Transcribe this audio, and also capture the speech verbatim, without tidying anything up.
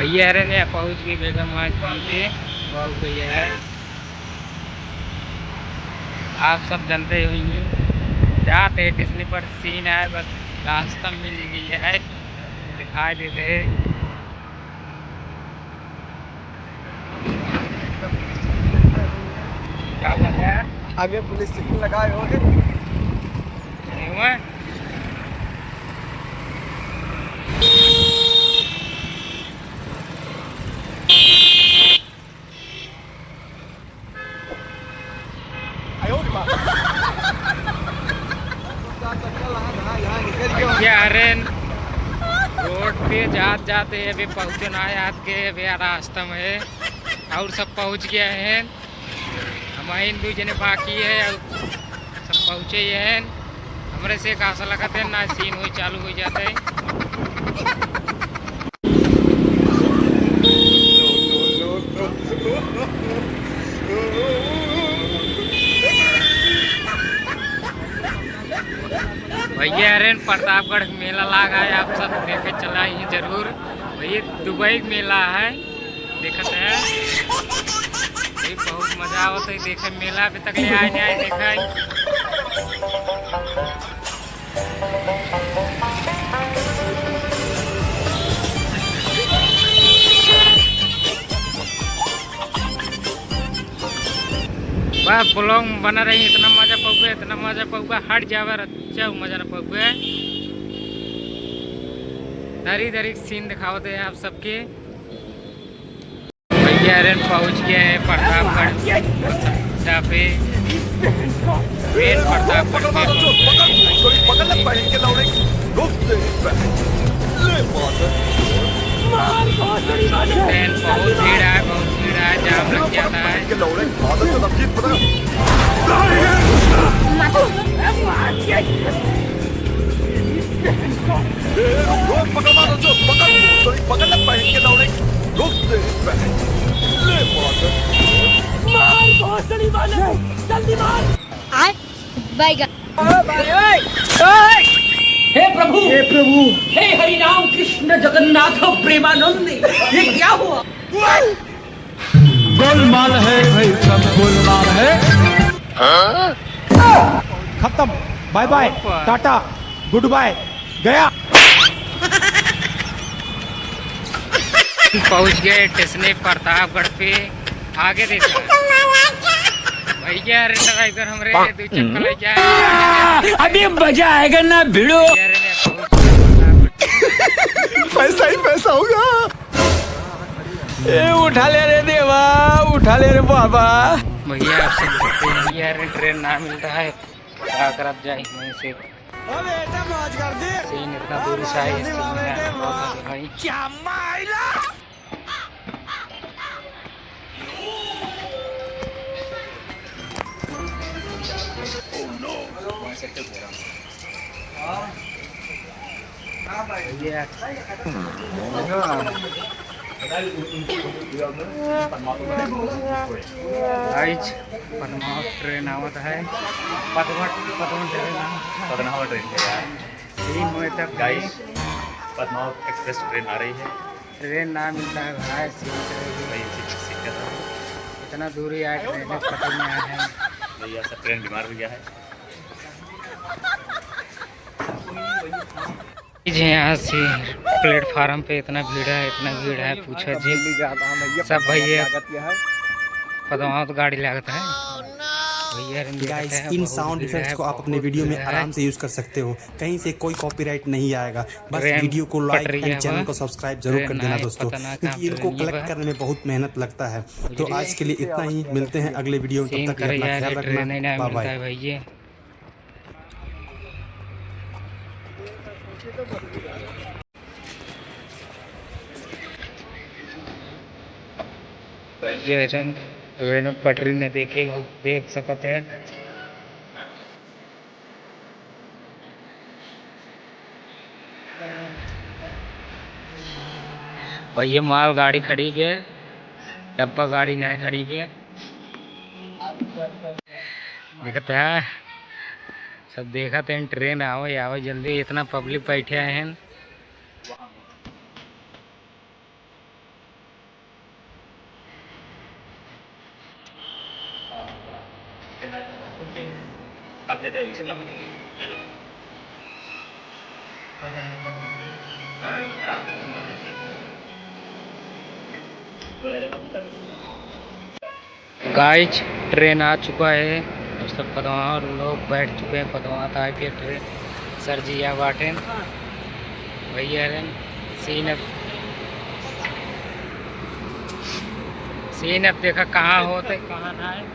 ये हरे ने पहुँच गए बेगमगंज धाम पे, बहुत गई है। आप सब जानते ही होंगे, जाते हैं स्टेशन पर, सीन है, बस रास्ता मिल गई है, दिखाई देते हैं। क्या हुआ है? आगे पुलिस चेकिंग लगाए हो। नहीं हुआ? भैया हरेन रोड पे जात जाते अभी पहुँचे ना है, आज के अभी रास्ता में है और सब पहुँच गया है। हम हिंदू जने बाकी है और सब पहुँचे ही हैं। हमरे से एक आशा लगत है ना सीन हो चालू हो जाते हैं। भैया अरे प्रतापगढ़ मेला लागा है, आप सब देखे चला ही जरूर। भैया दुबई मेला है, देखत है। ये बहुत मजा आवत है देखे मेला, अभी तक ले आए नहीं आए देखे। बस vlog में बना रही, इतना मजा पउबे, इतना मजा पउबे, हट जावे रच्चा मजा न पउबे। दरी दरी सीन दिखावत है आप सबके। भैया अरे पहुँच गया है प्रतापगढ़ अड्डा पे। ट्रेन प्रतापगढ़ के पहुँच गई है। ट्रेन बहुत भीड़ है, बहुत भीड़ है, जाम लग जाता है। ए, रुक, रुक, पकड़, मार, रुक, पकड़, पकड़, पकड़ ले, पहन के दौड़े, रुक, तेरी बहन, ले, मार। मार, भोसड़ी वाले, जल्दी मार। आय, बैगन। हे प्रभु, हे प्रभु, हे हरि राम कृष्ण जगन्नाथ प्रेमानंद, ये क्या हुआ? गोलमाल है भाई, सब गोलमाल है। खत्म, bye bye, tata, goodbye, गया। पहुँच गए स्टेशन प्रतापगढ़ पे। आगे देखो भैया, अरे ड्राइवर हमरे दो चक्कर ले जाए। अभी मजा आएगा ना भिड़ो। भैया, अरे ने पहुँच गए प्रतापगढ़। पैसा ही पैसा होगा। ए, उठा ले रे देवा, उठा ले रे बाबा। भैया, आप सब देखते हैं, भैया, अरे ट्रेन ना मिलता है, का करब जाई वहीं से। सीन इतना दूर से आई, सीन है, बहुत है भाई। गाइस, पद्मावत ट्रेन आवत है। पद्मट, पद्मट ट्रेन आवत है। पद्मावत ट्रेन है यार। तीन बजे तक गाइस, पद्मावत एक्सप्रेस ट्रेन आ रही है। ट्रेन ना मिलता है भाई, सीट भाई, सीट, सीट का था। इतना दूरी आए, ट्रेन में पटरी में आए हैं। भैया, सब ट्रेन बीमार हो गया है। जी, यहाँ से प्लेटफार्म पे इतना भीड़ है, इतना भीड़ है, पूछो जी। सब भैया पदमावत गाड़ी लागत है। भैया रे, गाइस, देखत है, इन बहुत साउंड भीड़ इफेक्ट्स है, को आप अपने बहुत वीडियो में भीड़ है। आराम से यूज़ कर सकते हो। कहीं से कोई कॉपीराइट नहीं आएगा। बस ट्रेन वीडियो को लाइक पटरी एंड है चैनल बा। को सब्सक्राइब जरूर कर देना दोस्तों, क्योंकि इनको कलेक्ट करने में बहुत मेहनत लगता है। तो आज के लिए इतना ही, मिलते हैं अगले वीडियो में, तब तक के लिए अपना ख्याल रखना, बाय बाय। ये जन रेल पटरी में देखे, देख सकत है। और ये माल गाड़ी खड़ी है, डब्बा गाड़ी नहीं खड़ी है। देखत है, सब देखत हैं, ट्रेन आवे, आवे जल्दी, इतना पब्लिक बैठे हैं। गाइस, ट्रेन आ चुका है। दोस्तों, पदवा लोग बैठ चुके हैं। पदवा था के ट्रेन, सर जी यहाँ बाटे, भैया रे। सीन अब, सीन अब देखा कहाँ होते, कहाँ ना है।